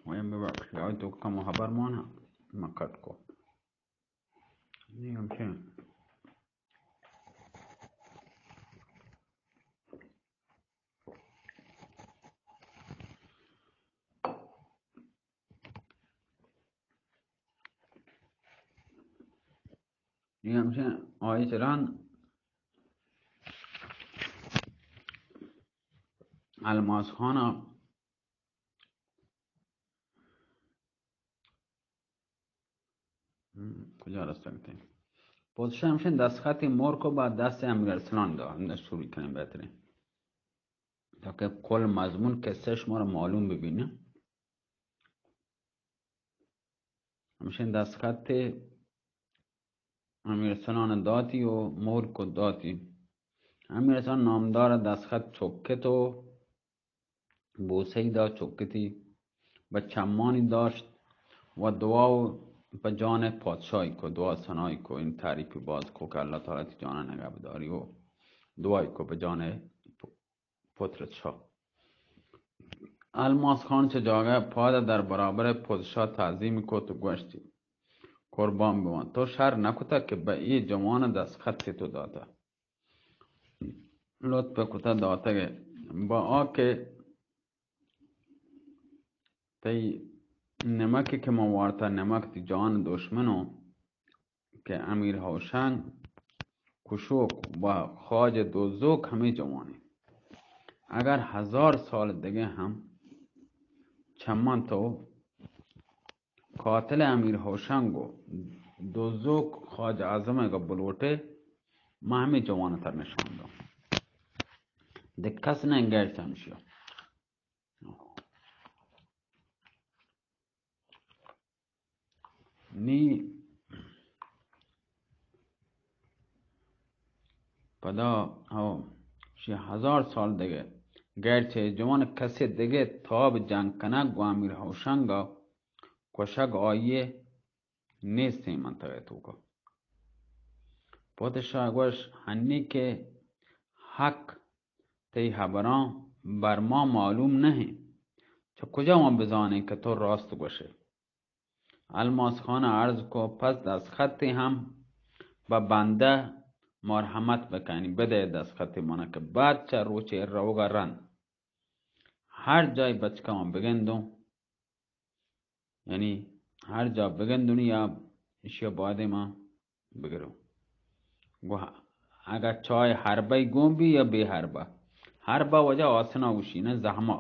ویم ببخش، آئی تو کم خبر مانا، من کٹ کو. نی ہمشہ. نی ہمشہ آئی چران الماس خان ءَ ہم، کجا رستگ تئی؟ پادشاہ ہمشہ دستخط مور کو با دست امیر ارسلان دا، ہم دستوری کنیں بہتریں. تاکہ کل مضمون قصہ شما را معلوم ببینہ. ہمشہ دستخط امیر ارسلان داتی و مور کو داتی. امیر ارسلان نامدار دستخط چکت و بوسہی دا چکتی، بہ چمانی داشت و دعا و پہ جان پادشاہی کو، دعا ثنائی کو، این تعریفی باز کو کہ اللہ تعالی تی جانا نگہ بداری و دعائی کو پہ جان پتر شاہ. الماس خان چہ جاگہ پاد در برابر پادشاہ تعظیم کو تو گوشتی، قربان بوان، تو شر نکتا کہ بہ ای جوان دستخط تو داتا. لطف کتہ داتگ ء با آ کہ تئی نمک کہ من وارتا، نمک تی جان دشمنو کہ امیر ہوشنگ کشوک و خواجہ دوزوک ہمے جوانی. اگر ہزار سال دگہ ہم چمن تو قاتل امیر ہوشنگ و دزوک خواجہ اعظم ء گپ بلوٹے، ما ہمے جوان تر نشان دوں. دے کس نہ غیر چمشیا. نی پدا ہو شی ہزار سال دگہ غیر چہ جوان کسے دگہ تاب جنگ کنگ گو امیر ہوشنگ ء کشگ آئی ء نیستیں منطقہ توکا. پادشاہ گوش، ہنی کہ حق تئی حبراں بر ما معلوم نہ انت، چہ کجا ما بزانیں کہ تو راست گوشے؟ الماس خان عرض کو، پس دستخطی ہم بہ بندہ مرحمت بکنی، بدے دستخطی منا کہ بعد چہ روچے روگا رند ہر جای بچکاں بگندوں، یعنی ہر جا بگندونی یا اشیا بایدیں ما بگروں. گو اگہ چائے حربہ گون بی یا بے حربہ، حربہ وجہ آسنا گوشی نہ زہما،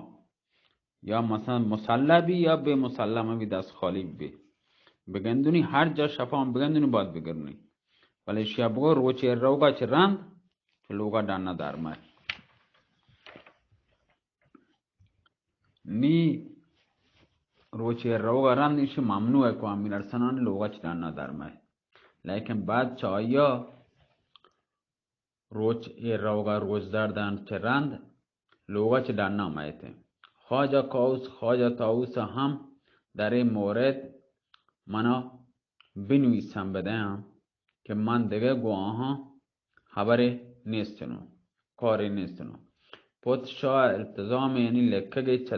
یا مثلا مسلح بی یا بے مسلح مہ بی، دست خالی بی، بگندونی ہر جا شپان بگندونی باید بگرونی. ولی اشیا بگو روچے روگا چہ رند چہ لوگا ڈنا درمائے. نی روچے روگا رند ایشی ممنوع ہے کہ امیر ارسلان لوگا چہ ڈنا درمائے. لیکن بعد چہ آیا روچے روگا روچ دردان چہ رند لوگا چہ ڈنا مئیتے. خواجہ کاؤس، خواجہ طاووس ہم در اے مورد منا بنویسن بدیاں کہ من دگہ گوں آہاں حبرے نیست نوں، کارے نیست نوں. پت شاہ التزام یعنی لکھگے چہ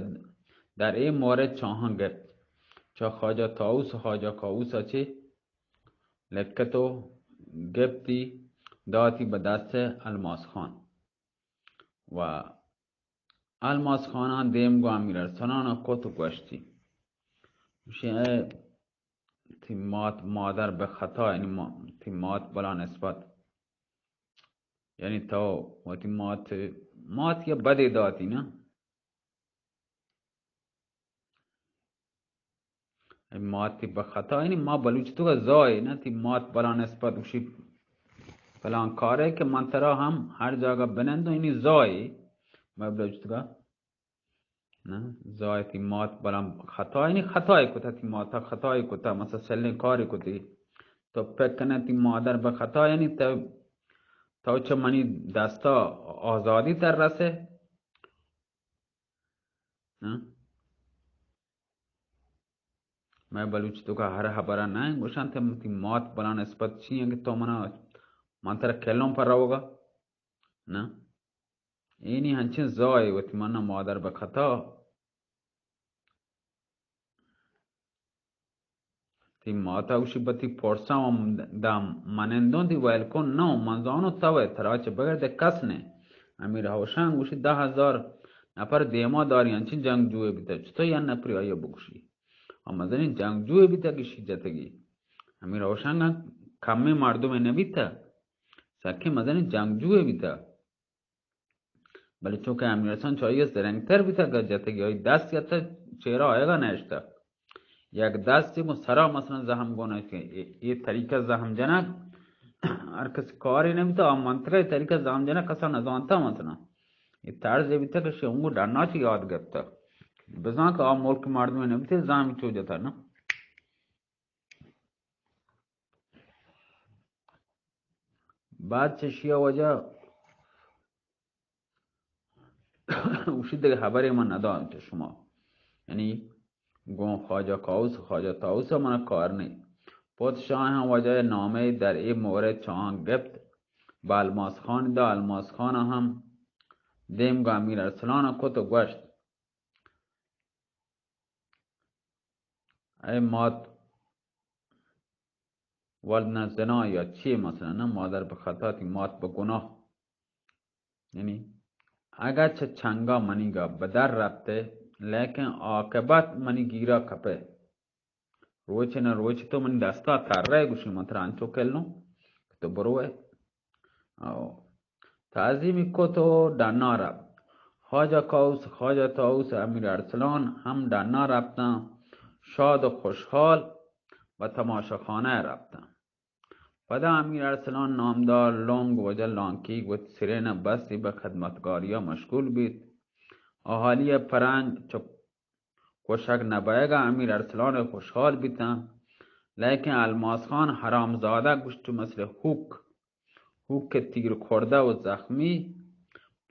در اے مورد چاہاں گپت. چہ خواجہ طاووس و خواجہ کاؤوس ء چہ لکھت و گپتی داتی بہ دست الماس خان. و الماس خانان دیم گوں امیر ارسلان ء کت و گوشتی، گوشی، اے تئی مات مادر بہ خطا، یعنی ما-، تئی مات بلا نسبت، یعنی تو وتی مات، مات یا بدے داتی نا؟ اے مات تئی بہ خطا، یعنی ما بلوچ تو کا زائے نا، تئی مات بلا نسبت گوشی فلان کارے کہ من ترا ہم ہر جاگہ بنندوں، یعنی زائے، ما بلوچ تو کا نا، زائے تئی مات بلا خطا، یعنی خطائے کتا، تئی ماتا خطائے کتا، مثلا سلیں کارے کتی. تو پک کنے تئی مادر بہ خطا، یعنی تو، تو چہ منی دستا آزادی تر رسے. نا؟ مئے بلوچ تو کا ہر حبرا نہ گوشن تے تئی مات بلا نسبت چی ہیں کہ تو منا، من ترا کلوں پر روگا. نا؟ اینی ہنچیں زائے وتی منا مادر بہ خطا. تی ماتا گوشی، بتی پرسا و دام منندون تی ویل کن نو، من زانو تو ہے، ترا چہ بغیر دے کس نے۔ امیر ہوشنگ گوشی، دہ ہزار نفر دیما داری، انچین جنگجوے بیتا، چطور یا نفری آیا بگوشی؟ و مزنین جنگجوے بیتا گشی جتگی۔ امیر ہوشنگ کمی مردم نبیتا، سکی مزنین جنگجوے بیتا۔ بلے چونکہ امیر حسن چہ آئی ء زرنگتر بیتگ ء جتگ، آئی دست یتہ چیرا آیگا نہ اشتہ۔ یک دستی گوں سرا مثلاً زہم گون ات کہ اے، اے طریقہ زہم جنگ ہر کس کاری نہ بیتہ، آ منطقہ اے طریقہ زہم جنگ کسا نہ زانتہ مثلاً۔ اے طرز اے بیتہ کہ شی اونگو ڈنا چی یاد گپتہ۔ بزاں کہ آ ملک مردمے نہ بیتہ، زہم چو جتہ نا۔ بعد چہ شیا وجہ گوشی دگہ حبرے من ندانت شما، یعنی گوں خواجہ کاوس، خواجہ تاوس من کار نی۔ پوت شاہ ہم وجہ نامے در اے مورد چاہاں گپت، با الماس خان دا، الماس خان ہم دیم گا امیر ارسلان کت و گوشت، اے مات ولد نہ زنا یا چی مثلاً، نہ مادر بہ خطا تی مات بہ گناہ۔ یعنی اگہ چہ چنگا منیگا بدر رپتے، لیکن عاقبت منی گیرا کپے۔ روچے نہ روچے تو منی دستا ترے، گوشی من ترا انچو کلوں کہ تو بروئے۔ او تعظیمی کت و ڈنا رپت۔ خواجہ کاوس، خواجہ تاوس، امیر ارسلان ہم ڈنا رپتاں، شاد و خوشحال و تماشا خانہ رپتاں۔ پدا امیر ارسلان نامدار لنگ وجہ لانکیگ وت سرین بستی بہ خدمتگاریا مشغول بیت۔ اہالی پرنگ چو کوشگ نہ بئیگا امیر ارسلان خوشحال بیتاں، لیکن الماس خان حرامزادہ گوشت مثل ہوک، ہوک تیر خوردہ و زخمی،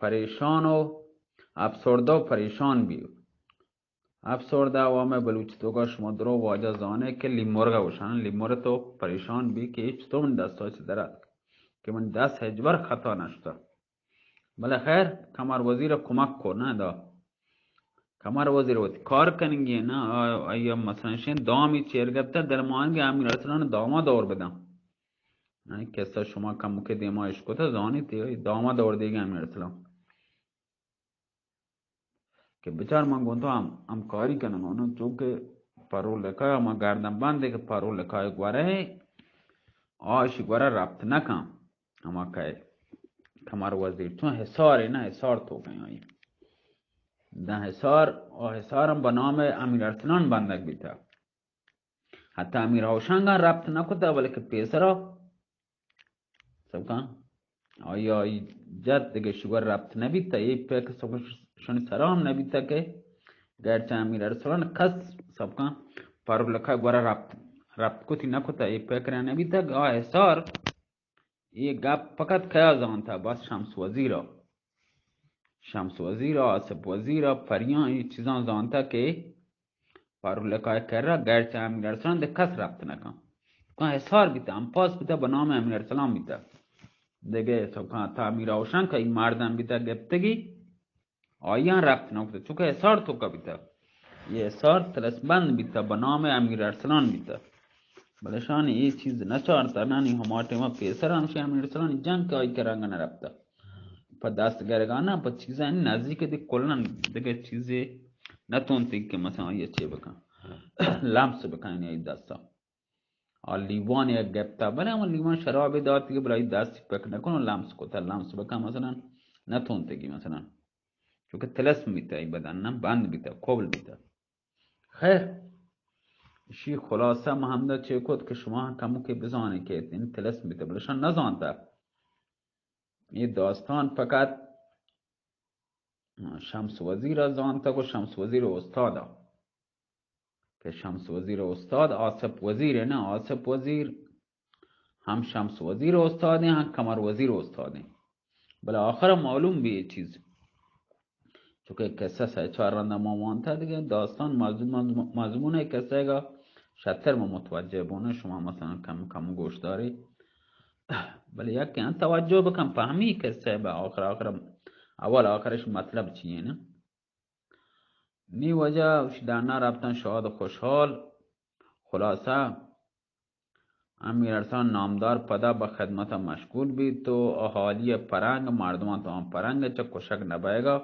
پریشان و افسردہ و پریشان بی۔ افسردہ عوام بلوچ توکا شما درو واجہ زانے کہ لیمرگا گوشان، لیمر تو پریشان بی کہ چطور من دستا چہ درات کہ من دست ہچبر خطا نشتا۔ بلے خیر، کمر وزیر ء کمک کو نہ دا۔ کمر وزیر وتی کار کنگی ہے نا، آ-، آئی ء مثلاً شین دامی چیر گپتا، دلمانگی امیر ارسلان داما دور بدن۔ آئی قصہ شما کمکے دیما اشکتا زانی تی، داما دور دیگی امیر ارسلان۔ کہ بچار من گوں تو ہم، ہمکاری کنگا نوں، چونکہ پرو لکھا ہما گردن بندے کہ پرو لکھا گورے، آ اشی گورا ربط نہ کن۔ ہما کئے کمر وزیر چون حصار ہے نا، حصار تو کہیں آئی۔ داں حصار، آ حصار ہم بہ نام امیر ارسلان بندگ بیتا۔ حتی امیر ہوشنگاں ربط نہ کتا، بلکہ پیسرا سبکاں آئی، آئی جت دگہ شگر ربط نہ بیتا، اے پک سبکاں شنی سرا ہم نہ بیتا کہ گرچہ امیر ارسلان کس سبکاں پرو لکھا گورا ربط، ربط کتی نہ کتا، اے پک نہ بیتا کہ آ حصار اے گپ فقط کیا زانتا؟ بس شمس وزیرا۔ شمس وزیرا، آصف وزیرا، پریاں اے چیزاں زانتا کہ پرو لکھا کرا گرچہ امیر ارسلان دے کس ربط نہ کن۔ کن حصار بیتا، امپاس بیتا، بہ نام امیر ارسلان بیتا۔ دگہ سبکاں تا امیر ہوشنگ کہ اے مردم بیتا گپتگی، آیاں ربط نہ کتہ، چونکہ حصار توکا بیتہ۔ اے حصار تلس بند بیتہ، بہ نام امیر ارسلان بیتہ۔ بلے شان اے چیز نہ چارتہ، نہ نی ہما ٹیما پیسر ہم شہ امیر ارسلان جنگ کہ آئی کرنگ نہ ربتہ۔ پہ دست گرگا نہ، پہ چیزانی نزدیک دی کلن دگہ چیزے نہ تونتی کہ مثلاً آئی چے بکن۔ لمس بکن آئی دستا۔ آ لیوان یک گپتا، بلے ہما لیوان شرابے داتی کہ بلے آئی دست پک نہ کنو، لمس کتا، لمس بکن مثلاً نہ تونتگی مثلاً۔ چونکہ تلسم بیتا، ای بدن نہ بند بیتا، کبل بیتا۔ خیر، اشی خلاصہ ما ہمدا چے کت کہ شما کمکے بزانے کہ این تلسم بیتا، بلے شان نزانتا۔ اے داستان فقط شمس وزیر ء زانتگ و شمس وزیر استاد ء۔ کہ شمس وزیر استاد، آصف وزیر ہے نا، آصف وزیر ہم شمس وزیر استاد ہیں، ہم قمر وزیر استاد ہیں۔ بلے آخر معلوم بھی یہ چیز، چونکہ قصہ سہ چار رندا ما وانتا دیگه داستان مضمون، مضمون، مضمون ہے قصہ گا شتر ما متوجہ بونا، شما مثلاً کم کم گوش داری۔ بلے یک کن توجہ بکن، پہمی قصہ با آخر، آخر، اول آخرش مطلب چی ہے نا؟ نی وجہ اش ڈانا رفتن شاد و خوشحال۔ خلاصہ امیر ارسلان نامدار پدا بہ خدمت مشغول بیت و اہالی پرنگ، مردمان تو آن پرنگ چہ کشگ نبیگا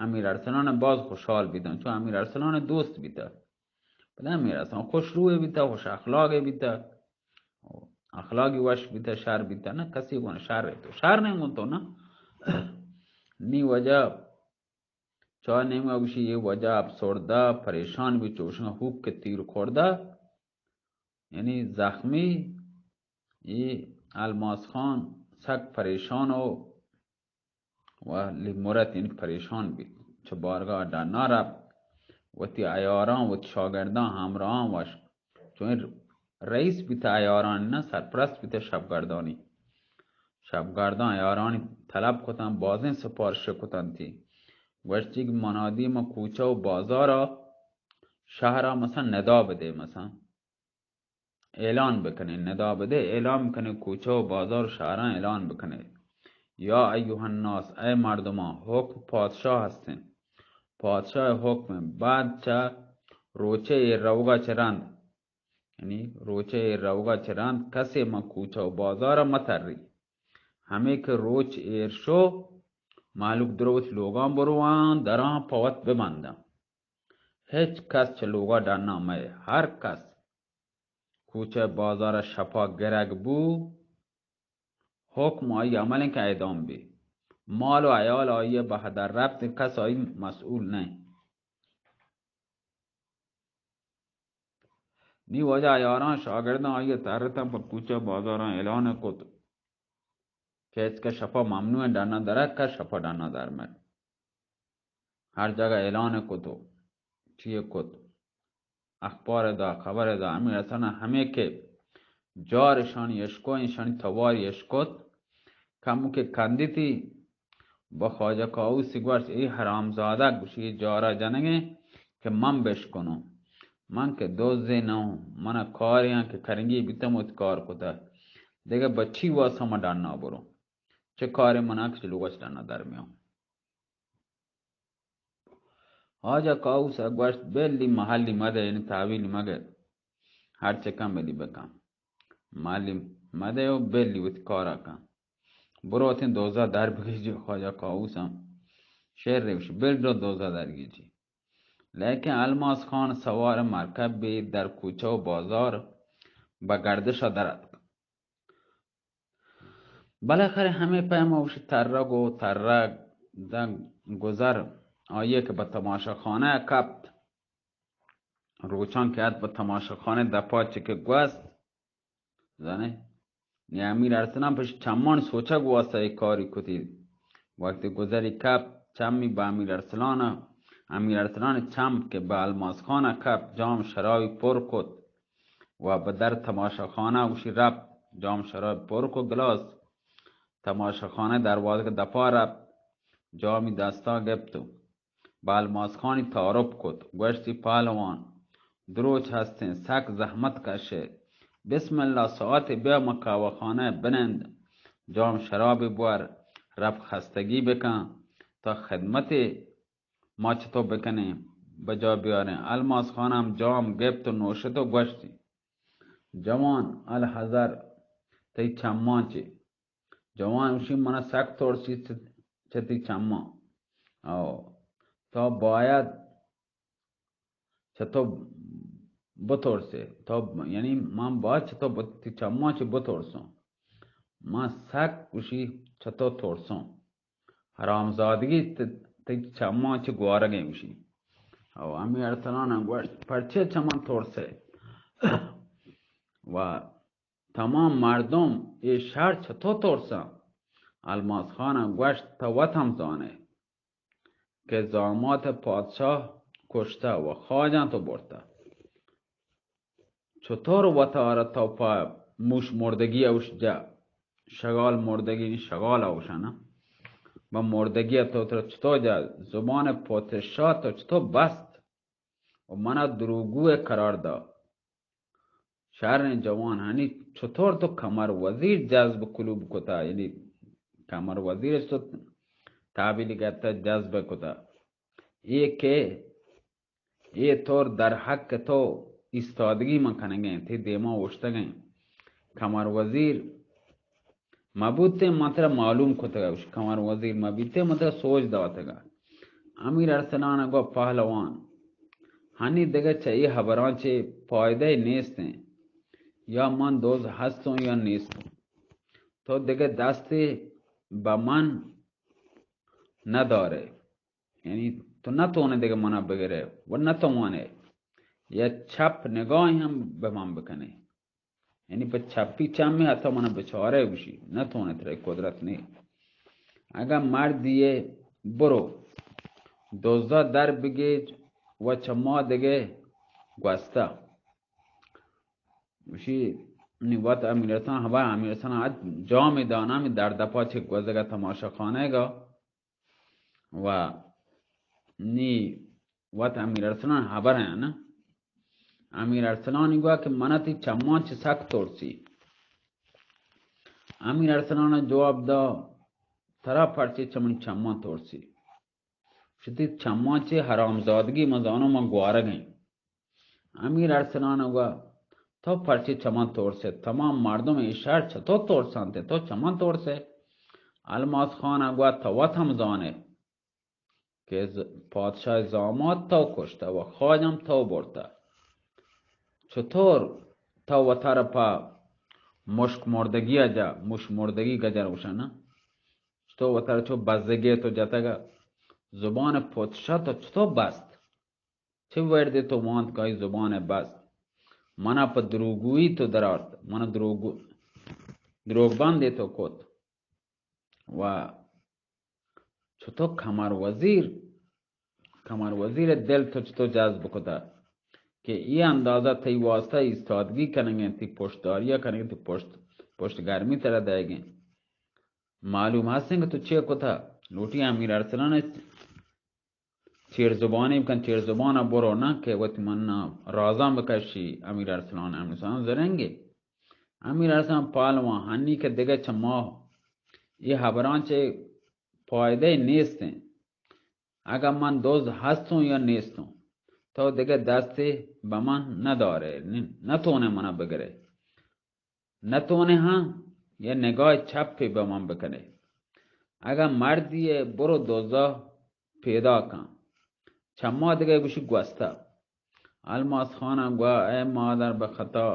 امیر ارسلان باز خوشحال بیتن، چون امیر ارسلان دوست بیتہ۔ پدا امیر ارسلان خوش روئے بیتہ، خوش اخلاقے بیتہ، اخلاقی وش بیتہ، شر بیتہ، نہ کسی گون شر تو شر نہیں گون تو نہ۔ نی وجہ چار نیمگا گوشی، یہ وجہ افسردہ، پریشان بی، چوشنگا ہوک کے تیر خوردہ، یعنی زخمی، یہ الماس خان سک پریشان و و لیمورت، یعنی پریشان بیت۔ چہ بارگاہ ڈنا رفت، وتی عیاراں، وتی شاگرداں، ہمراہاں وش، چون رئیس بیت عیارانی، نہ سرپرست بیت شبگردانی۔ شبگرداں عیارانی طلب کتن، بازیں سفارش کتنتی۔ گوشتی کہ منادی ما کوچہ و بازارا، شہرا مثلاً ندا بدے، مثلاً اعلان بکنے، ندا بدے، اعلان بکنے، کوچہ و بازار و شہراں اعلان بکنے، یا ایھا الناس، اے مردمان، حکم پادشاہ ہستیں، پادشاہ حکم بعد چہ روچے ایر روگا چہ رند، یعنی روچے ایر روگا چہ رند کسے من کوچہ و بازارا متری، ہمے کہ روچ ایر شو، مہلوک دروت لوگاں بروان، دراں پوت ببنداں، ہچ کس چہ لوگا ڈنا مئے، ہر کس کوچہ بازار شپا گرگ بو، حکم آئی عمل انت کہ اعدام بی۔ مال و عیال آئی بہدر رفت، کس آئی مسئول نہ۔ نی واجہ عیاراں شاگرداں آئی ترتاں پہ کوچہ بازاراں اعلان کت کہ اچ کہ شپا ممنوع انت ڈنا درگ، کہ شپا ڈنا در مئے۔ ہر جگہ اعلان کت و چیے کت، اخبار دا، خبر دا، ہمے رسانہ ہمے کہ جار اشانی اشکو، اشانی تواری اشکت، کمو کہ کندیتی، با خواجہ کاووس گوشت، اے حرامزادہ گوشی جارا جنگیں کہ من بشکنوں، من کہ دوزے نہ ہوں، من کاریاں کہ کرنگی بیتم وت کار کتہ، دگہ بچی واسا من ڈنا برو، چہ کارے منا کہ چہ لوگا چہ ڈنا در میاں۔ واجہ کاووس ء گوشت، بلی محلی مدے، یعنی تحویلی مگے، ہر چہ کن بلی بکن، محلی مدے و بلی وتی کارا کن، برو وتیں دوزہ در بگیجی۔ خواجہ کاووس ہم شعر ریوش، بل رو دوزہ در گیجی۔ لیکن الماس خان سوار مرکب بی، در کوچہ و بازار بہ گردش در اتک۔ بالاخرہ ہمے پیم اوشی ترگ و ترگ دن گزر آئی کہ بہ تماشا خانہ کپت۔ روچان کہ ات بہ تماشا خانہ دپا چہ کہ گوست، زانے، نی امیر ارسلان پش چمان سوچگ واسطہ اے کاری کتی۔ وقتی گزری کپت، چمی بہ امیر ارسلان، امیر ارسلان چم کہ بہ الماس خان کپت، جام شرابی پر کت۔ و بہ در تماشا خانہ گوشی رپت، جام شراب پر کو گلاس، تماشا خانہ دروازگ دپا رپت، جامی دستا گپت و بہ الماس خانی تعارف کت، گوشتی، پہلوان، دروچ ہستیں، سک زحمت کشے، بسم اللہ ساعت بیا ما قہوہ خانہ بنند، جام شرابی بور، رپ خستگی بکن، تا خدمت ما چطور بکنیں، بجا بیاریں۔ الماس خان ہم جام گپت و نوشت و گوشتی، جوان الحذر، تئی چمان چے؟ جوان گوشی، منا سک ترسی چہ، چہ تئی چمان۔ او، تو باید چہ تو بترسے۔ تو، یعنی من باید چہ تو بت-، تئی چمان چہ بترسوں۔ من سک گوشی چہ تو ترسوں۔ حرامزادگی ت-، تئی چماں چہ گوارگیں گوشی۔ او ہمے ارسلان ء گوشت، پرچے چہ من ترسے؟ و تمام مردم اے شہر چہ تو ترساں؟ الماس خان ء گوشت، تو وت ہم زانے کہ زامات پادشاہ کشتہ و خواجاں تو برتہ۔ چطور وتارا تو پہ موش مردگی اوش جا؟ شغال مردگی، شغال اوشانا۔ با مردگی تو ترا چطور جا؟ زبان پادشاہ تو چطور بست و منا دروگو قرار دا؟ شریں جوان ہنی چطور تو کمر وزیر جذب قلوب کتا، یعنی کمر وزیر تو تحویل گتا جذب کتا؟ اے کہ اے طور در حق تو ایستادگی من کنگیں، تئی دیما اوشتگیں۔ کمر وزیر مہ بوتیں، من ترا معلوم کتگ ءَ، کمر وزیر مہ بیتیں، من ترا سوج داتگ ءَ۔ امیر ارسلان ءَ گو پہلوان، ہنی دگہ چہ اے ہبراں چے پائدہ نیستیں، یا من دوز ہستوں یا نیستوں، تو دگہ دستے بہ من نہ دارے، یعنی تو نہ تونے دگہ منا بگرے و نہ تونے یا چپ نگاہی ہم بہ من بکنے۔ یعنی پہ چپی چمی حتی منا بچارے گوشی، نہ تونے، ترے قدرت نے۔ اگاں مردی ئے، برو دزا در بگیج و چہ ما دگہ گوستہ۔ گوشی، نی وت امیر حسن، ہبا امیر حسن ءَ جام دانا می در دپا چہ گوزگا تماشا خانہ گا۔ و نی وت امیر ارسلان ہبر ہیں نا۔ امیر ارسلانی گوا کہ منا تی چمان چہ سک ترسی۔ امیر ارسلان جواب دا، ترا پرچے چہ منی چمان ترسی؟ شتی چمان چہ حرامزادگی من زانو من گوارگ ہیں۔ امیر ارسلان گوا، تو پرچے چمان ترسے؟ تمام مردم اے شہر چہ تو ترسانتے، تو چمان ترسے؟ الماس خان گوا، تو وت ہم زانے کہ ز-، پادشاہ زامات تو کشتہ و خواجم تو برتہ۔ چطور تو وتر پہ مشک مردگی جا، مش مردگی گجر گوشن نا؟ تو وتر چو بزگے تو جتگ، زبان پادشاہ تو چطور بست؟ چه وردے تو وانت کہ آئی زبان بست؟ منا پہ دروگویی تو درارت، منا دروگ، دروگ بندے تو کت۔ و چطور کمر وزیر، کمر وزیر دل تو چطور جذب کتا کہ ای اندازہ تئی واسطہ ایستادگی کنگیں، تی پشتداریا کنگیں، تی پشت، پشت گرمی ترا دئیگیں۔ معلوم ہستیں کہ تو چے کتا؟ لوٹی امیر ارسلان چیر زبانی بکن، چیر زبان برو نہ کہ وت من رازاں بکشی۔ امیر ارسلان، امیر ارسلان زرنگے۔ امیر ارسلان پالوان، ہنی کہ دگہ چہ ما یہ ہبراں چے پائدہ نیستیں۔ اگاں من دزد ہستوں یا نیستوں، تو دگہ دستے بہ من نہ دارے، نہ تونے منا بگرے۔ نہ تونے ہاں یا نگاہ چپے بہ من بکنے۔ اگاں مردی ئے، برو دزدا پیدا کن۔ چما دگہ گوشی گوستہ۔ الماس خانا گوا، اے مادر بہ خطا،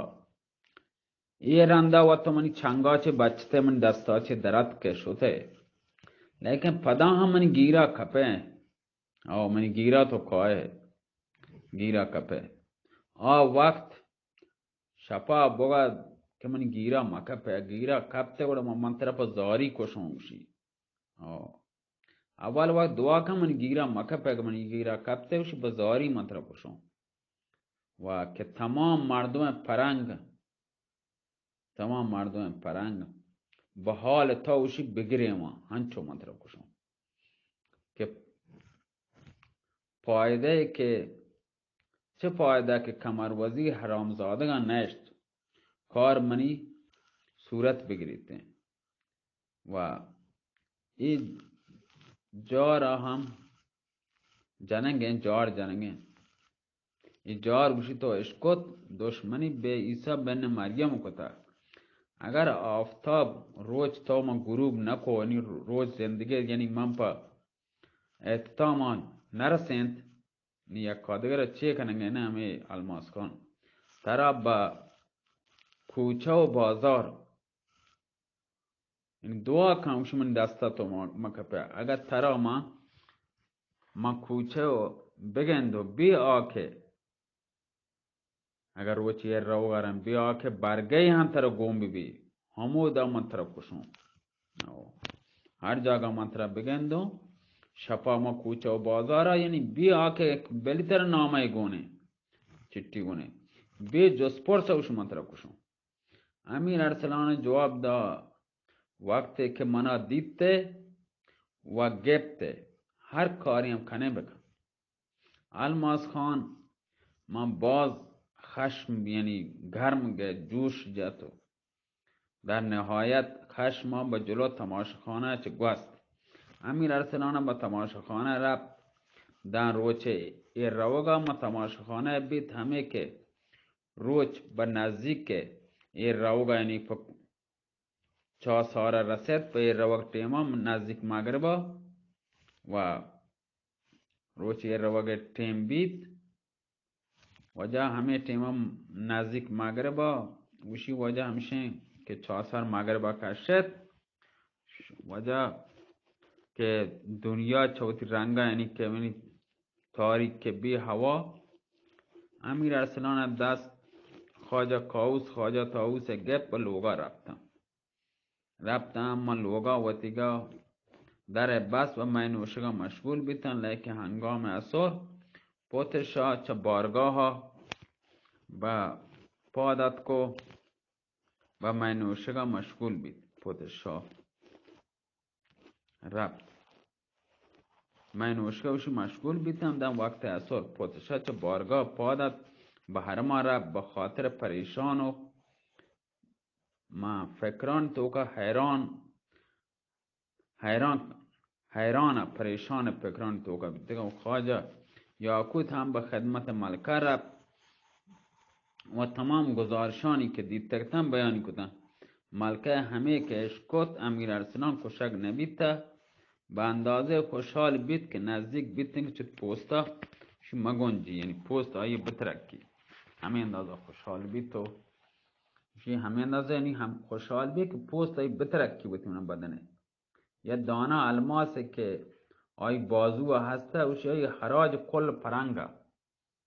اے رندا وت تو منی چنگا چے بچتے، منی دستا چے درت کہ شتے۔ لیکن پدا ہم منی گیرا کپے۔ او منی گیرا تو کائے، گیرا کپے۔ آ وقت شپا بوگا کہ منی گیرا مکپے، گیرا کپتے گڑا من، من ترا پہ زاری کشوں گوشی۔ او اول وقت دعا کن، منی گیرا مکپے، کہ منی گیرا کپتے گوشی بہ زاری من ترا کشوں۔ و کہ تمام مردم پرنگ، تمام مردم پرنگ بہ حال تو گوشی بگرے واں، ہنچو من ترا کشوں۔ کہ پائدہ کہ چہ پائدہ کہ کمر وزیر حرامزادگاں نشت، کار منی صورت بگریتیں۔ و اے جارا ہم جنگیں، جار جنگیں۔ اے جار گوشی تو اشکت، دشمنی بہ عیسی بن مریم کتا۔ اگر آفتاب روچ تو من غروب نکو، یعنی روچ زندگی، یعنی من پہ اختتاما نرسینت، نی یکا دگرا چے کنگے نہ ہمے الماس خان۔ ترا بہ کوچہ و بازار، یعنی دعا کن، گوشی منی دستا تو م-، مکپے۔ اگر ترا ما، ما کوچہ و بگندو بے آکے، اگر روچی ایر روگا رن بیا کہ برگئے ہم ترا گون ببی، ہمودا من ترا کشوں۔ او، ہر جاگہ من ترا بگندوں، شپا ما کوچہ و بازارا، یعنی بیا کہ بلی ترا نامہ گونے، چٹی گونے، بے جست پرس اوش من ترا کشوں۔ امیر ارسلان جواب دا، وقتے کہ منا دیتے و گپتے، ہر کاری ہم کنے بکن۔ الماس خان، من باز خشم، یعنی گرم گئے، جوش جت و در نہایت خشما بہ جلو تماشاخانہ چہ گوست۔ امیر ارسلان بہ تماشاخانہ رپت۔ داں روچے اے روگا ما تماشاخانہ بیت، ہمے کہ روچ بہ نزیک اے روگ ءَ یعنی پہ چاسار ءَ رسیت، پہ اے روگ ٹیم ءَ نزدیک مغرب ءَ و روچ اے روگ ءِ ٹیم بیت۔ واجہ ہمے ٹیم ءَ نزدیک مغرب ءَ، گوشی واجہ ہمشیں کہ چاسار مغرب ءَ کشت، واجہ کہ دنیا چہ وتی رنگ ءَ یعنی کہ منی تاریک کہ بے ہوا، امیر ارسلان ءَ دست خواجہ کاوس، خواجہ طاووس ءَ گپت، پہ لوگ ءَ رپتاں۔ رپتاں، من لوگ ءَ وتیگ ءَ در ءَ بست و مئے نوشگ ءَ مشغول بیتاں، لیکن ہنگام عصر پوت شاہ چہ بارگاہ ءَ بہ پاد اتک و بہ مئے نوشگ ءَ مشغول بیت۔ پوت شاہ رپت۔ مئے نوشگ ءَ وشی مشغول بیتاں، داں وقت عصر پوت شاہ چہ بارگاہ پاد ات، بہ حرم ءَ رپت، بہ خاطر پریشان و من فکران توکا حیران، حیران، حیران ءُ پریشان ءُ فکران توکا بیتگاں۔ و خواجہ یاقوت ہم بہ خدمت ملکہ رپت و تمام گزارشانی کہ دیتگتاں بیان کتاں۔ ملکہ ہمے کہ اشکت امیر ارسلان کشگ نبیتہ، بہ اندازہ خوشحال بیت کہ نزدیک بیتیں کہ چت پوستا شی مگنجی، یعنی پوست آئی بترکی۔ ہمے اندازہ خوشحال بیت و شی ہمے اندازہ یعنی ہم خوشحال بیت کہ پوست آئی بترکی وتی من بدنے۔ یا دانا الماس کہ آئی بازو ہستہ، وشی آئی حراج کل پرنگا۔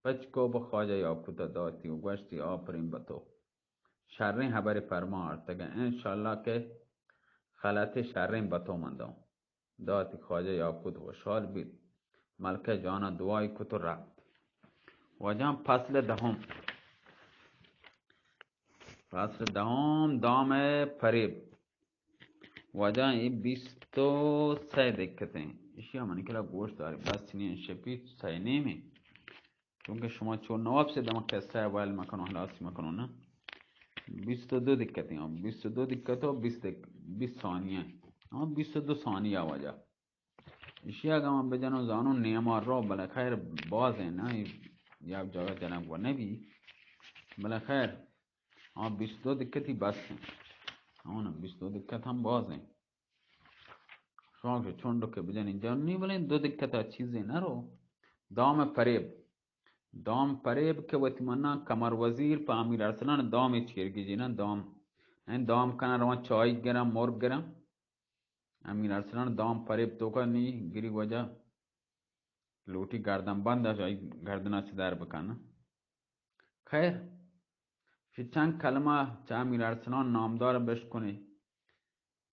پچ کو بہ خواجہ یاقوت ءَ داتی و گوشتی، آپرین بہ تو۔ شریں ہبرے پرما آرتگ ءَ، انشاءاللہ کہ خلطے شریں بہ تو من داں۔ داتی، خواجہ یاقوت وشحال بیت۔ ملکہ جان ءَ دعائی کت و رپت۔ واجہاں، فصل دہم۔ فصل دہم، دام ءِ فریب۔ واجہ اے بیست و سئے دکتیں۔ ایشی ءَ منی کلا گوش داری، بس نی شپی سئے نیمیں۔ چونکہ شما چو نواب سے دم قصہ ءَ ویل مکنو، ہلاسی مکنو نا۔ بیست و دو دکتیں، ہاں، بیست و دو دکت و بیست دک-، بیست ثانیہ۔ ہاں، بیست و دو ثانیہ واجہ۔ ایشی اگاں من بجنوں زانوں نیما رو، بلے خیر باز ایں نا، یک جاگہ جنگ و نبی۔ بلے خیر، آ بیست دو دکتی بس ایں۔ ہاں نا، بیست دو دکت ہم باز ایں۔ شما کہ چنڈ کہ بجنی جنی، بلے دو دکت ءَ چیزے نہ رو۔ دام فریب۔ دام فریب کہ وتی منا قمر وزیر پہ امیر ارسلان دامے چیر گیجی نا، دام۔ این دام کنا رواں چائے گراں، مرگ گراں۔ امیر ارسلان دام فریب توکا نی گری واجہ لوٹی گردن بند اش آئی گردنا چہ در بکن۔ خیر، چہ چند کلمہ چہ امیر ارسلان نامدار بشکنے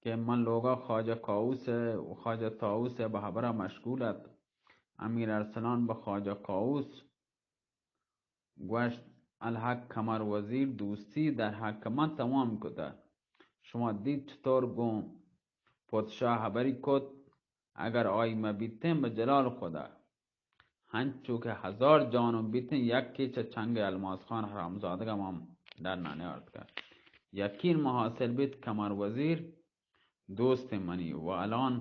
کہ من لوگا خواجہ کاوس ءَ و خواجہ طاووس ءَ بہ ہبرا مشغول ات۔ امیر ارسلان بہ خواجہ کاوس گوشت، الحق قمر وزیر دوستی در حق من تمام کتہ۔ شما دیت چطور گوں پادشاہ ہبری کت، اگر آئی مہ بیتیں بہ جلال خدا، ہنچو کہ ہزار جانو بیتیں، یکے چہ چنگ الماس خان حرامزادگا ما در نہ نیارت کت۔ یقین ما حاصل بیت قمر وزیر دوست منی و الان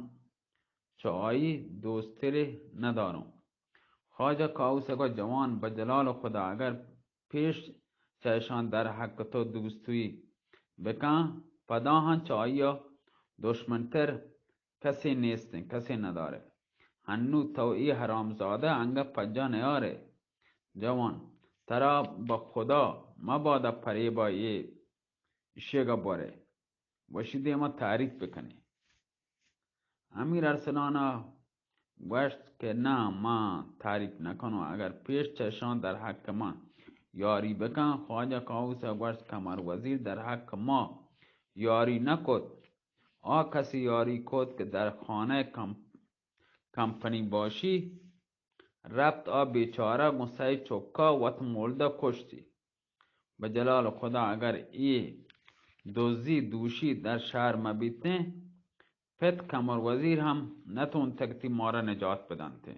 چہ آئی دوسترے نداروں۔ خواجہ کاووس ءَ گوشت، جوان، بہ جلال خدا اگر پیش چہ اشاں در حق تو دوستوی بکن، پدا ہم چہ آئی ءَ دشمنتر کسے نیستیں، کسے ندارے۔ ہنو تو اے حرامزادہ انگہ پجا نیارے۔ جوان، ترا بہ خدا مبادا فریبا اے اشیگا برے، وشی دیما تعریف بکنے۔ امیر ارسلان ءَ گوشت کہ نہ، ما تعریف نہ کنوں، اگر پیش چہ اشاں در حق ما یاری بکن۔ خواجہ کاووس ءَ گوشت، قمر وزیر در حق ما یاری نہ کت، آ کسی یاری کت کہ در خانہ کم-، کمپنی باشی۔ رپت آ بیچارہ گوں سئے چکا وت مولدہ کشتی۔ بہ جلال خدا اگر اے دزی دوشی در شہر مہ بیتیں، پت قمر وزیر ہم نتونتگتی مارا نجات بدنتیں۔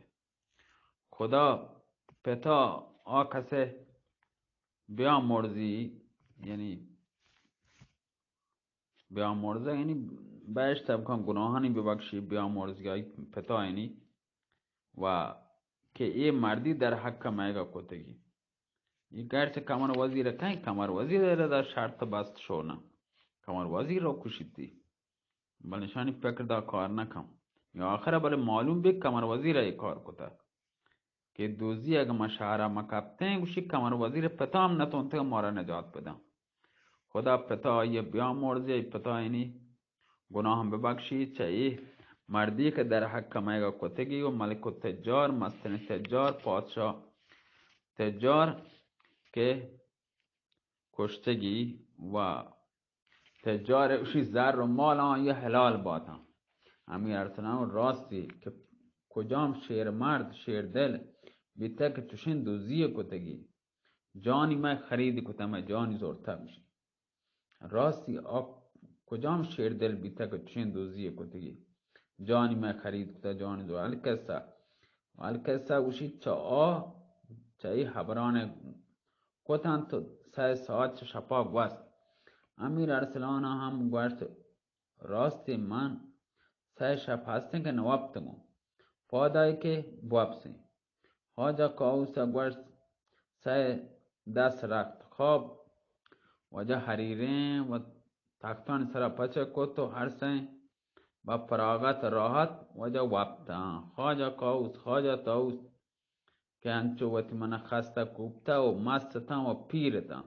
خدا پتا آ کسے بیامرزی، یعنی بیامرزہ یعنی بہشت ءَ بکن، گناہانی ببخشی، بیامرزی آئی پتا یعنی و کہ اے مردی در حق مئیگا کتگی۔ یہ گرچہ قمر وزیر کہیں، قمر وزیر را دا شرط بست شو نہ۔ قمر وزیر رو کشیتی۔ بلے شانی پکر دا کار نہ کن۔ یا آخر بلے معلوم بی قمر وزیر یہ کار کتا کہ دوزی اگہ ما شہرا ما کپتیں، گوشی قمر وزیر پتا ہم نتونتگ مارا نجات بدن۔ خدا پتا آئی بیا مرزی، آئی پتا اینی گناہ ببخشی۔ چہ اے مردی کہ در حق مئیگا کتگی و ملک التجار، مسترین تجار، پادشاہ تجار کہ کشتگی و تجار اشی زر و مال آن یہ حلال باتاں۔ امیر ارسلان راستی کہ کجام شیر مرد، شیر دل بیتگ کہ چشین دوزی کتگی، جانی مئے خرید کتہ، مئے جانی زورتہ بشی۔ راستی آ کجام شیر دل بیتہ کہ چشین دوزی کتگی، جانی مئے خرید کتہ، جانی زور۔ القصہ، القصہ گوشی چہ آ، چہ ای حبران کتن تو سہ ساعت چہ شپا گوست۔ امیر ارسلان ہم گوشت، راستی من سہ شپ ہستیں کہ نوپتگوں، پادائی کہ بوپسیں۔ خواجہ کاؤس ء گوشت، سئے دست رخت خواب، واجہ حریریں و تختانی سرا پچ کت و ہر سئیں با فراغت راحت واجہ وپتاں۔ خواجہ کاؤس، خواجہ طاؤس کہ انچو وتی من خستہ کوپتہ و مست اتاں و پیر اتاں۔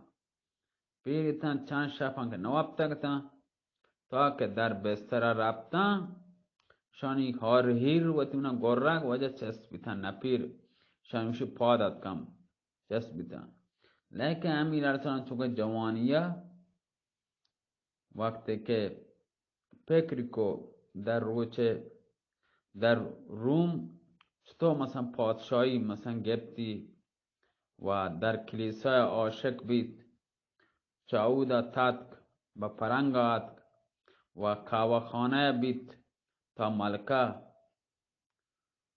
پیر اتاں، چند شپاں کہ نوپتگ اتاں، تا کہ در بستر ء رپتاں، شانی ہار ہیر وتی منا گرگ واجہ چست بیتاں، نپیر شانی گوشی پاد اتکم چست بیتاں۔ لیکن امیر ارسلان چونکہ جوانی ء وقتی کہ فکر کو در روچ در روم چطور مثلاً پادشاہی مثلاً گپتی و در کلیسا عاشق بیت، چہ اودا تتک بہ پرنگ آتک و کاوہ خانہ بیت تا ملکہ،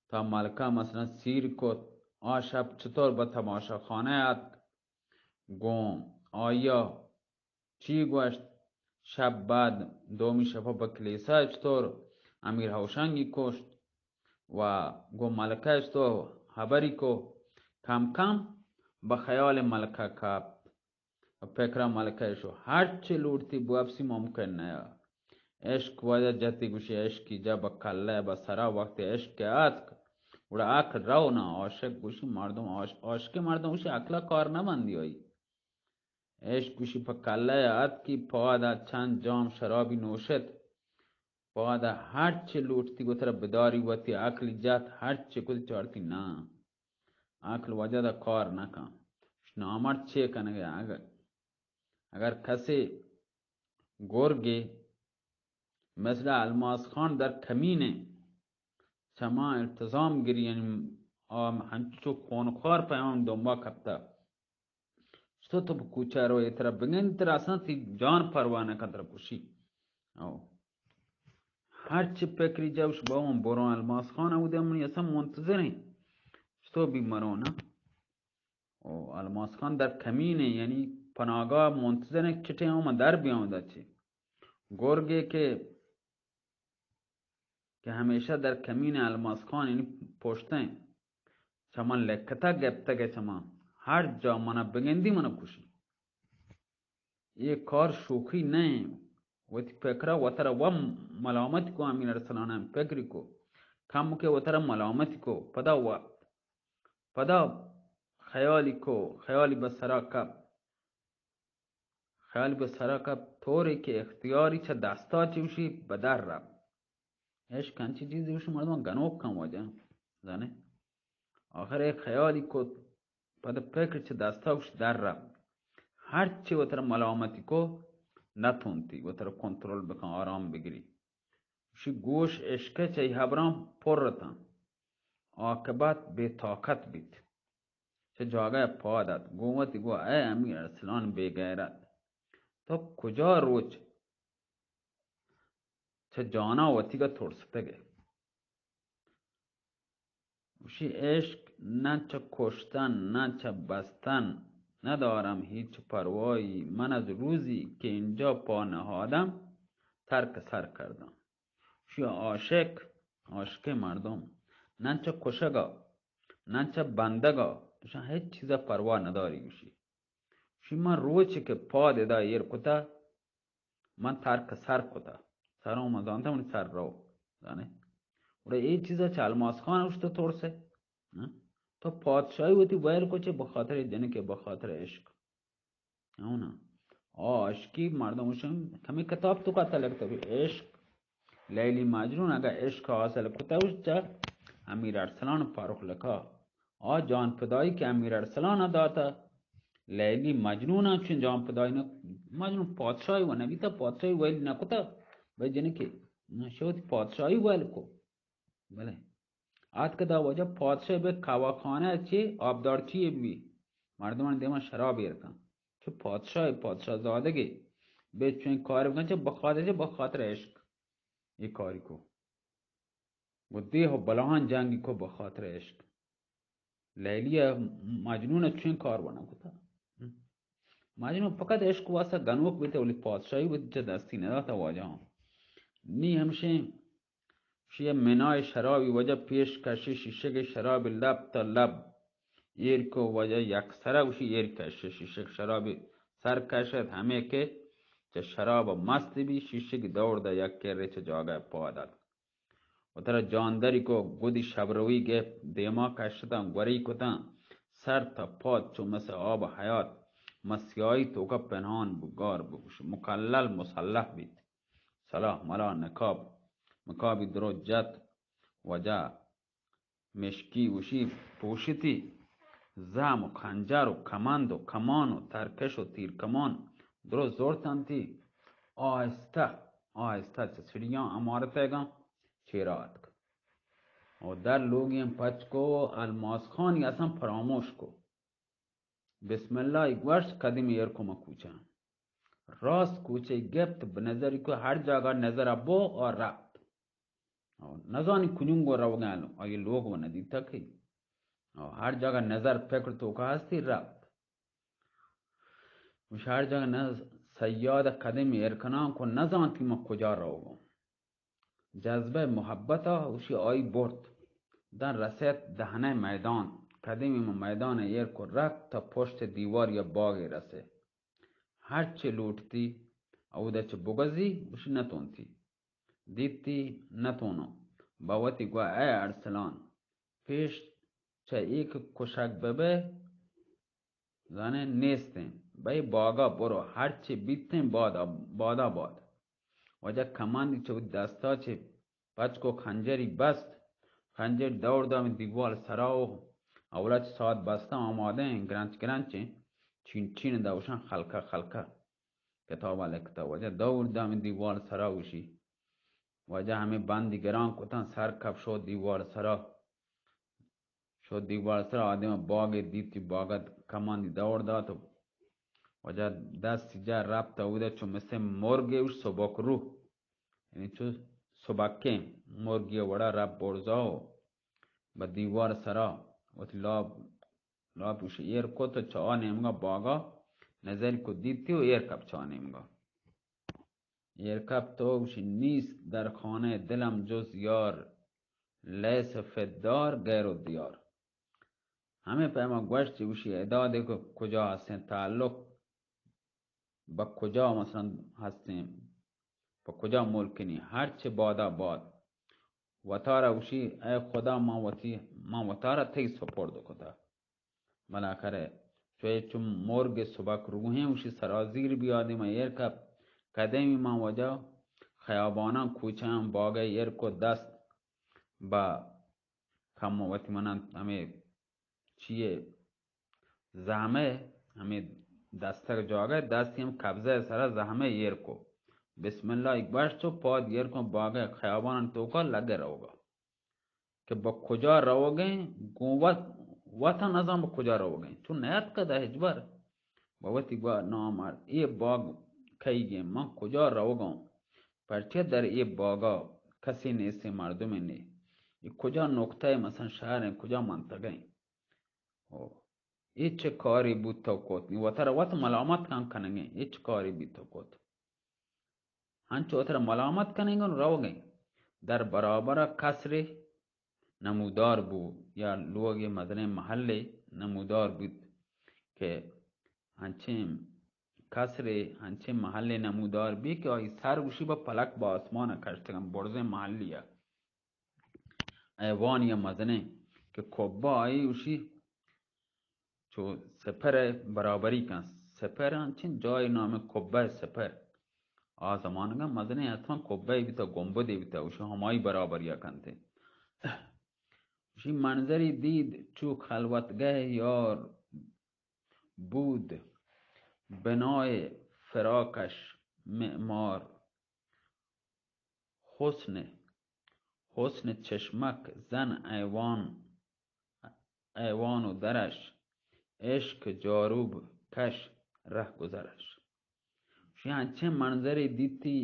تا ملکہ مثلاً سیر کت، آ شپ چطور بہ تماشا خانہ آتک، گوں آیا چی گوشت؟ شپ بعد دومی شپ بہ کلیسا چطور امیر ہوشنگی کشت و گوں ملکہ چطور حبری کو، کم کم بہ خیال ملکہ کپت۔ پکرا ملکہ شو، ہرچی لوٹتی بوپسی ممکن نیا۔ عشق وجہ جتی گوشی عشقی جا بہ کلہ بہ سرا، وقت عشق کہ آتک، گڑا عقل رو نا۔ عاشق گوشی مردم، عاش-، عاشق مردم گوشی عقلا کار نہ بندی ہوئی۔ عشق گوشی پہ کلہ آتکی، پادا چند جام شرابی نوشت، پادا ہرچی لوٹتی گوترا بداری وتی عقلی جات، ہرچی کت چارتی نا۔ عقل وجہ دا کار نہ کن۔ نامرد چے کنگے؟ اگر، اگر کسے گرگے مثل الماس خان در کمین ء چما التزام گری، یعنی آ ہنچو خونخوار پیام دنبا کپتا۔ تو تو بہ کوچہ روئے، ترا بگندی، ترا اصلاً تی جان پرواہ نہ کن، ترا کشی۔ او۔ ہرچی پکری جوش باون برو الماس خان، او دے منی اصلاً منتظر ہیں۔ تو بھی مرو نا۔ او الماس خان در کمین ہیں، یعنی پناگاہ منتظر ہیں، چٹے ہوں من در بیاؤں دا چی۔ گرگے کہ، کہ ہمیشہ در کمین الماس خان یعنی پشتیں۔ چہ من لکتگ گپتگ ء چہ من، ہر جا منا بگندی منا کشی۔ اے کار شوخی نہ انت۔ وتی پکرا وترا و ملامت کو، امین ارسلان ہم پکری کو، کم کے وترا ملامت کو، پدا و، پدا خیالی کو، خیالی بہ سرا کپ۔ خیال بہ سرا کپت، طورے کہ اختیاری چہ دستا چہ گوشی بدر رپت۔ عشق انچی چیزی گوشی مردم گنوک کن واجہ، زانے؟ آخر اے خیالی کت، پد پکر چہ دستا گوشی در رپت۔ ہرچی وترا ملامتی کو نتونتی وترا کنترل بکن، آرام بگری۔ گوشی گوش عشق چہ ای حبران پر اتن، عاقبت بے طاقت بیت۔ چہ جاگہ ء پاد ات، گوں وتی گو، اے امیر ارسلان بے غیرت، تو کجا روچ چہ جانا وتیگا ترستگ ئے؟ گوشی، عشق نہ چہ کشتن، نہ چہ بستن ندارم هیچ پروایی، من از روزی که اینجا پا نهادم ترک سر کردم. گوشی، عاشق، عاشق مردم، نہ چہ کشگا، نہ چہ بندگا، اشان هیچ چیزا پروا نداری. گوشی، شی من روچ کہ پاد ادا ایر کتا، من ترک سر کتا۔ سروں من زانتا منی سر رو۔ زانے؟ گڑا اے چیزا چہ الماس خان اوشت ترسے۔ ہاں؟ تو پادشاہی وتی ویل کو چے بخاطر جنکے، بخاطر عشق۔ ہو نا؟ آ عشقی مردم اوشن کمی کتاب تو کا تلک تبی عشق۔ لیلی مجنون اگا عشق حاصل کتا اوش چا امیر ارسلان فاروق لکا۔ آ جان فدائی کہ امیر ارسلان داتا، لیلی مجنون چون جان فدائی نہ، مجنون پادشاہی و نبیتا، پادشاہی ویل نہ کتا، بھئی جنکے، شوت پادشاہی ویل کو۔ بلے آتک دا واجہ پادشاہ بہ کاواخانہ چی آبدارچی بی، مردمان دیما شراب ایر کن۔ چہ پادشاہ، پادشاہ زادگی بہ چون کار بکن، چہ بخاطر، چہ بخاطر عشق۔ اے کاری کو۔ و دیہ و بلاہان جنگی کو بخاطر عشق۔ لیلی ء مجنون ء چین کار بنا کتا۔ مجنون فقط عشق واسطہ گنوک بیتے، ولی پادشاہی وتی چہ دستی نداتا واجہاں۔ نی ہمشیں شی منائے شرابی وجہ پیش کشی، شیشگ شراب لب تا لب ایر کو وجہ یک سرا وشی ایر کشی، شیشگ شرابی سر کشت ہمیں کہ چہ شراب مست بی، شیشگ دور دا یک کرے چہ جاگہ پاد ات۔ و ترا جاندری کو گودی شبروی گپت، دیما کشتاں گوری کتاں، سر تا پاد چو مس آب حیات، مسیائی توکا پنہان بو، گار بو، مکلل مسلح بیت۔ سلاح ملا نقاب، مقابی درو جت، وجہ مشکی وشی پوشتی، زہم و خنجر و کمند و کمان و ترکش و تیرکمان درو زورتنتی، آہستہ، آہستہ چہ سڑیاں عمارت گاں چیرا اتک۔ و در لوگی ہم پچ کو و الماس خانی اصلاً فراموش کو۔ بسم اللہ ای گوشت، قدیم ایر کو ما کوچہ۔ راست کوچہ گپت، بہ نظری کو ہر جاگہ نظر ابو و رفت۔ او نزانی کنون گو روگا، آئی لوگ و ندیتا کہ۔ او ہر جاگہ نظر فکر توکا ہستی رفت۔ وش ہر جاگہ نہ صیاد قدم ایر کنان کو نزانتی ما کجا روگوں۔ جذبہ محبت ء وشی آئی برت۔ داں رسیت دہنہ میدان۔ قدمی ما میدان ایر کو رفت تا پشت دیوار یا باغے رسے۔ ہرچے لوٹتی اودہ چہ بگزی وشی نتونتی۔ دیتی نتونو۔ با وتی گوا اے ارسلان، پیش چہ ایک کشگ ببے، زانے نیستیں۔ بئے باگا برو، ہرچی بیتیں بادا، بادا باد۔ واجہ کماندی چہ وتی دستا چہ پچ کو خنجری بست، خنجر دور دامی دیوال سرا و اولا چہ ساعت بستاں آمادہ ایں، گرنچ گرنچ ایں، چین چین دا اوشان خلقہ خلقہ کتابا لکھتا۔ واجہ دور دامی دیوال سرا اوشی۔ واجہ ہمیں بندی گران کتاں، سر کپ شو دیوال سرا۔ شو دیوال سرا آدم باغے دیتی، باغا کماندی دور دات و واجہ دست جا رپت اودہ چو مثل مرگے اوش سبک روح، یعنی چو سبکیں مرگی وڑا رپ برزا و با دیوال سرا وتی لاپ، لاپ اوش ایر کت و چا نیمگا باغا نظر کو دیتی و ایر کپ چا نیمگا۔ ایر کپت و گوشی، نیست در خانهٔ دلم جز یار، لیس فی الدار غیر الدیار۔ ہمیں پیما گوشت چی گوشی، ادا دیکھو کجا ہستیں تعلق، با کجا مثلاً ہستیں، پہ کجا ملکنی، ہرچے بادا باد۔ وتارا گوشی، اے خدا، من وتی، من وتارا تئی سپرد کتا۔ بلاخرہ چوئے چو مرگ سبک روحیں اوشی سرازیر بی آدم ایر کپ۔ کدیمی من وجہ خیاباناں کوچہاں باگہ ایر کو دست با کم وتی منان ہمیں چیئے زہمے ہمیں دستگ جاگہ دستی ہم قبضہ سرا زہمے ایر کو۔ بسم اللہ ایک بار چو پاد ایر کو باگہ خیاباناں توکا لگے روگا۔ کہ بہ کجا روگیں، گوں وت، وت ء نزان بہ کجا روگیں۔ چو نیاتکہ داں ہچبر۔ بہ وتی گوا نامرد، اے باگ کئیگیں، من کجا روگاں؟ پرچہ در اے باگا کسے نیستیں، مردمے نے۔ اے کجا نقطہ ء مثلاً شہر ء، کجا منطقہ ء؟ او، اے چہ کارے بوت تو کت؟ نی وترا وت ملامت کن کنگیں، اے چہ کارے بوت تو کت؟ انچو وترا ملامت کنگ ء روگ ء در برابر ء قصرے نمودار بو یا لوگے مزنیں محلے نمودار بوت کہ انچیں قصرے، انچیں محلے نمودار بی کہ آئی سر گوشی با پلک با آسمان کشتگن، برزیں محلی ء ایوانی ء مزنیں کہ کبہ آئی گوشی چو سپر ء برابری کن۔ سپر انچیں جاہے نام کبہ سپر۔ آ زمانگا مزنیں حتما کبہ بیتا، گنبدے بیتا، گوشی ہمائی برابری ء کنتے۔ گوشی منظری دید چو خلوتگہ یار بود، بنای فراقش معمار، حسن، حسن چشمک زن ایوان، ایوان و درش، عشق جاروب کش رہگذرش۔ گوشی انچیں منظرے دیتی،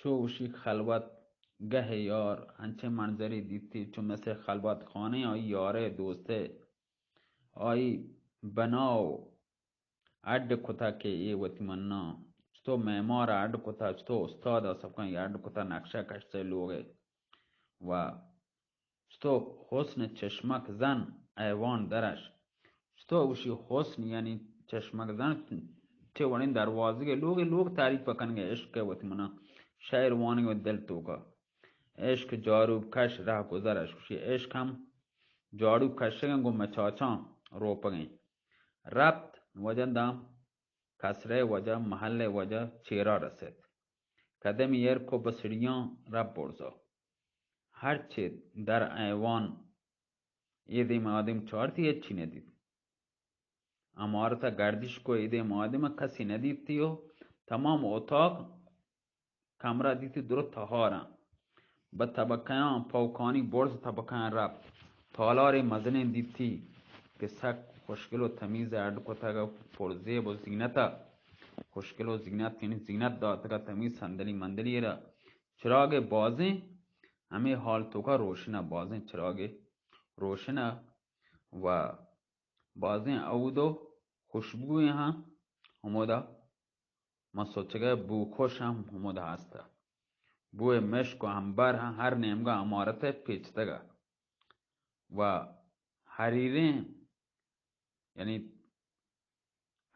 چو گوشی خلوت گہ یار، انچیں منظرے دیتی، چو مثل خلوت خانہ آئی یارے دوستے، آئی بناو اڈ کتا کہ اے وتی منا، چتو معمار اڈ کتا، چتو استاد سبکان اڈ کتا، نقشہ کشتے لوگے و چتو حسن چشمک زن ایوان درش۔ چتو گوشی حسن یعنی چشمک زن چے وڑیں دروازگے لوگے، لوگ تعریف کنگے عشق وتی منا، شعر وانگے دل توکا۔ عشق جاروب کش رہگذرش، گوشی عشق ہم جاڑو کشگیں گوں مچاچاں روپگیں۔ رپت وجہ دام کسرے وجہ محل وجہ چیرا رسیت۔ قدمی ایر کو بسڑیاں رب برزا۔ ہرچے در ایوان اے دیم آدم چارتی ہچی ندیت۔ عمارت گردش کو اے دیم آدم کسی ندیتی و تمام اتاق کمرہ دیتی درو تہاراں۔ بہ طبقیاں پوکانی برز طبقیاں رپت۔ تالارے مزنیں دیتی کہ سک خوشگل و تمیز اڈ کتگ و پر زیب و زینت ء خوشگل و زینت، یعنی زینت داتگ ء تمیز صندلی مندلی را۔ چراغ بازیں ہمے حال توکا روشن ء، بازیں چراغ روشن ء و بازیں عود و خوشبوئیں ہاں ہمودا من سوچگ ء بوکش ہم ہمودا ہست ء۔ بوئے مشک و عنبر ہم ہر نیمگا عمارت ء پیچتگ ء و حریریں، یعنی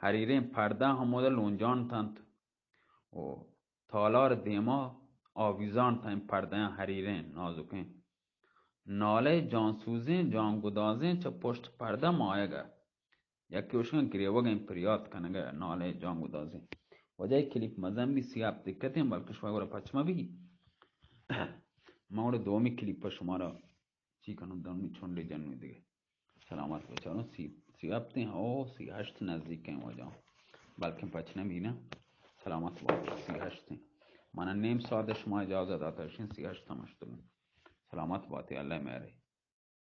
حریریں پردہ ہمودا لونجان تنت و تالار دیما آویزان تنت، پردیاں حریریں نازکیں۔ نالے جانسوزیں جانگدازیں چہ پشت پردہ مایگ ء۔ یکے اوشکاں گریوگ ء پریات کنگ ء نالے جانگدازیں۔ واجہ اے کلیپ مزن بی، سی ہپت دقتیں، بلکہ شما گورا پچ مہ بی۔ ما گڑا دومی کلیپ ء شمارا چی کنوں، دومی چنڈے جنوں دگہ۔ سلامت بچاروں، سی، سی ہپتیں، او سی ہشت نزدیکیں واجہ، بلکہ پچ نہ بی نا۔ سلامت بات، سی ہشتیں۔ منا نیم ساعت شما اجازت داتا، سی ہشت ہم اشتگوں۔ سلامت باتے، اللہ مہرے۔